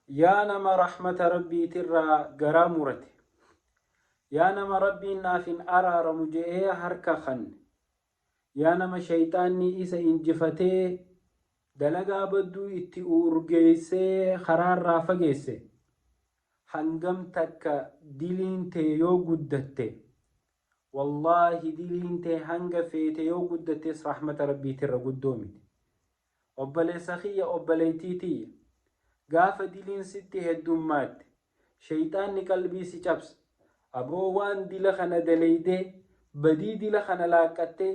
Yaa nama rahmata Rabbiitirraa garaa murate, yaa nama Rabbiin naaf hin araaramu je'ee harka khanne, yaa nama sheyxaanni isa injifatee dalagaa badduu itti u'urgeessee karaarraa fageesse, hangam takka diliin tee yoo guddatte, wallaahi diliin tee hanga feete yoo guddattes rahmata Rabbiitirra guddoo miti. Obboleessa kiyya obboleettii tiyya, gaafa diliin sitti heddummaatte, sheyxaanni qalbii si cabsa, aboo waan dila kana daleeydee, badii dila kana laaqqattee,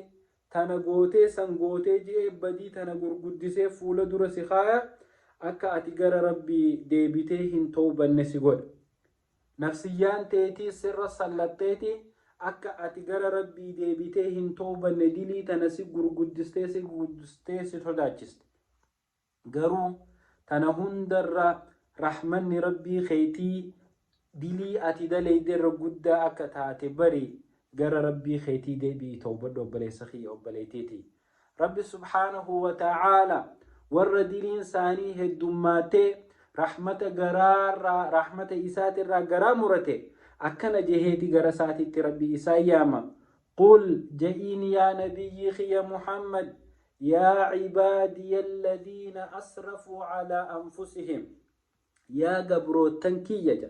tana gootee san gootee je'ee badii tana gurguddisee fuula dura si kaaya, akka ati gara Rabbii deebitee hin towbanne si godha. Nafsiyyaan teetiis sirra sallaxxeeti akka ati gara Rabbii deebitee hin towbanne dilii tana si gurguddistee si guddistee si sodaachiste. Garuu tana hundarra rahmanni Rabbii keetii dilii ati daleyde irra guddaa akka taate bari gara Rabbii keetii deebi'i towbadhu obboleessa kiyya obboleettii tiyya. Rabbi subhaanahu wa ta'aalaa warra diliin isaanii heddummaattee rahmata garaarraa rahmata isaatirraa garaa murate akkana jeheeti gara isaatitti Rabbi isaan yaama. Qul je'iin yaa nabiyyii kiyya Muhammad yaa cibaadiya alladhiina asrafuu alaa anfusihim. Yaa gabroottan kiyya jedha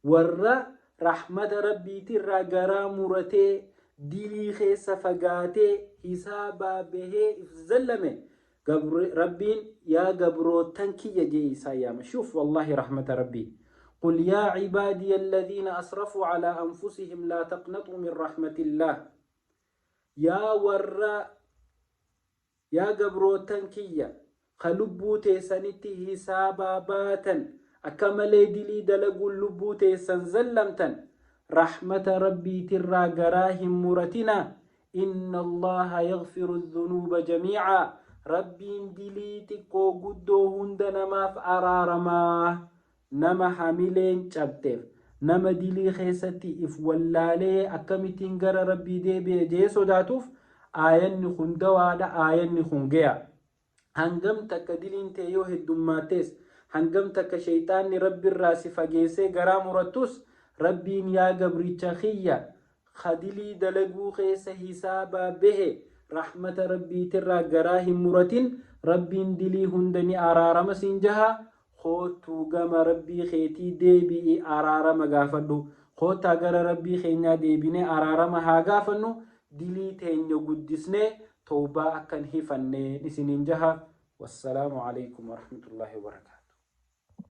warra rahmata Rabbiitirraa garaa muratee dilii keessa fagaatee hisaabaa bahee if zallame Rabbiin yaa gabroottan kiyya jee isaan yaama. Shuuf wallaahi rahmata Rabbii. Qul yaa cibaadiya alladhiina asrafuu alaa anfusihim laa taqnaxuu min rahmatillaah. Yaa warra Yaa gabroottan kiyya, ka lubbuu teessanitti hisaabaa baatan, akka malee dilii dalaguun lubbuu teessan zallamtan, rahmata Rabbiitirraa garaa hin muratinaa, inna Allaaha yaghfiru dhunuuba jamiicaa, Rabbiin dilii xiqqoo guddoo hunda namaaf araaramaa. Nama hamileen cabxeef, nama dilii keessatti if wallaalee akkamittiin gara Rabbii deebi'a je'ee sodaatuuf aayanni kun dawaadha, aayanni kun geya. Hangam takka diliin tee yoo heddummaattees, hangam takka sheyxaanni Rabbirraa si fageessee garaa murattus, Rabbiin yaa gabricha kiyya ka dilii dalaguu keessa hisaabaa behe rahmata Rabbiitirraa garaa hin muratin, Rabbiin dilii hunda ni araarama siin jaha, Koottuu gama Rabbii keetii deebi'i araarama gaafadhu. Koottaa gara Rabbii keenyaa deebinee araarama haa gaafannu, dilii teenya guddisnee towbaa akka hin hifanneen isiniin jaha. Wassalaamu aleykum warahmatullaahi wabarakaatuh.